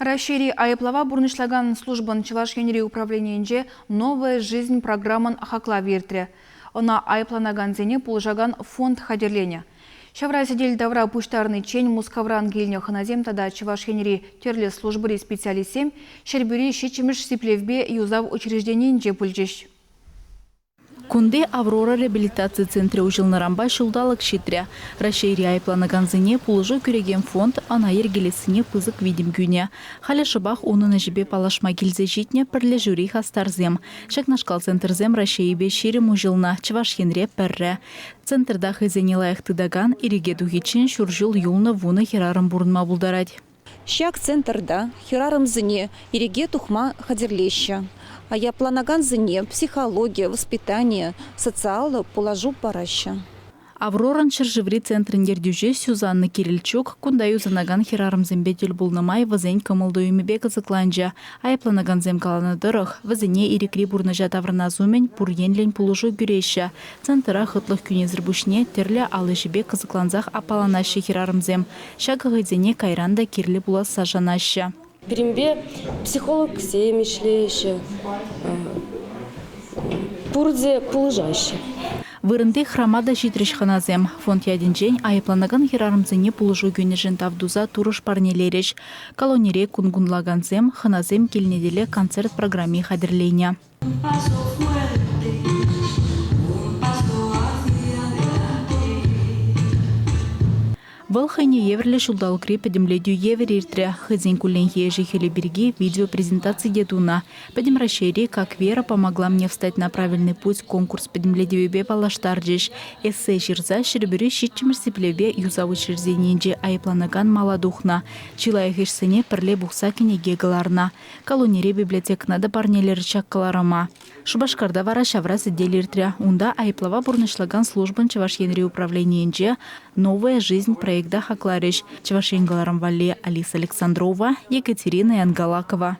Раҫҫейри айӑплава пурнӑҫлакан службӑн Чӑваш Енри управленийӗнче «Новая жизнь» программӑн хаклавӗ иртрӗ. Ӑна айӑпланакансене пулӑшакан фонд хатӗрленӗ. Ҫавра сӗтел тавра пуҫтарӑниччен Мускавран килнӗ хӑнасем тата Чӑваш Енри тӗрлӗ службӑри специалистсем Ҫӗрпӳри ҫиччӗмӗш сиплевпе юсав учрежденийӗнче пулчӗҫ. Кунти «Аврора» реабилитаци центрӗ уҫӑлнӑранпа ҫулталӑк ҫитрӗ. Раҫҫейри айӑпланакансене пулӑшу кӳрекен фонд ӑна йӗркелессине пысӑк витӗм кӳнӗ. Халӗ шӑпах унӑн ӗҫӗпе паллашма килсе ҫитнӗ пӗрлешӳри хастарсем. Ҫакнашкал центрсем Раҫҫейӗпе 20 уҫӑлнӑ, Чӑваш Енре пӗрре. Центрта хӑйсене лайӑх тытакан, ирӗке тухиччен ҫур ҫул юлнӑ вунӑ хӗрарӑм пурӑнма пултарать. Ҫак центрта хӗрарӑмсене ирӗке тухма хатӗрлеҫҫӗ. Айӑпланакансене психологи, воспитани, социаллӑ пулӑшу параҫҫӗ. «Аврорӑн» ҫӗршыври центрӗн ертӳҫи Сюзанна Кирильчук кунта юсанакан хӗрарӑмсемпе тӗл пулнӑ май вӗсен кӑмӑл-туйӑмӗпе кӑсӑкланчӗ. Айӑпланакансем каланӑ тӑрӑх, вӗсене ирӗкри пурнӑҫа таврӑнас умӗн пур енлӗн пулӑшу кӳреҫҫӗ. Центра хӑтлӑх кӳнисӗр пуҫне тӗрлӗ ал ӗҫӗпе кӑсӑклансах аппаланаҫҫӗ хӗрарӑмсем. Ҫакӑ хӑйсене кайран та кирлӗ пуласса шанаҫҫӗ. Пирӗнпе психологсем ӗҫлеҫҫӗ, пурте пулӑшаҫҫӗ. Вырӑнти храма та ҫитрӗҫ хӑнасем. Фонд ятӗнчен айӑпланакан хӗрарӑмсене пулӑшу кӳнӗшӗн тав туса турӑш парнелерӗҫ. Колонире кун кунлакансем хӑнасем килнӗ тӗле концерт программи хатӗрленӗ. Вӑл хӑйне евӗрлӗ ҫулталӑкри пӗтӗмлетӳ евӗр иртрӗ. Хӑйсен кулленхи ӗҫӗ-хӗлӗ пирки видеопрезентаци те тунӑ. Пӗтӗм Раҫҫейри «Как Вера помогла мне встать на правильный путь» конкурс пӗтӗмлетӗвӗпе паллаштарчӗҫ. Эссе ҫырса Ҫӗрпӳри ҫиччӗмӗш сиплевпе юсав учрежденийӗнче айӑпланакан мала тухнӑ. Чи лайӑх ӗҫсене пӗрле пухса кӗнеке кӑларнӑ. Колонире библиотекӑна та парнелерӗ ҫак кӑларӑма. Шупашкарта вара ҫавра сӗтел иртрӗ. Унта айӑплава пурнӑҫлакан службӑн Чӑваш Енри управленийӗнче «Новая жизнь» проекта хакларӗҫ. Чӑваш Ен кӑларӑм валли Алиса Александрова, Екатерина Янгалакова.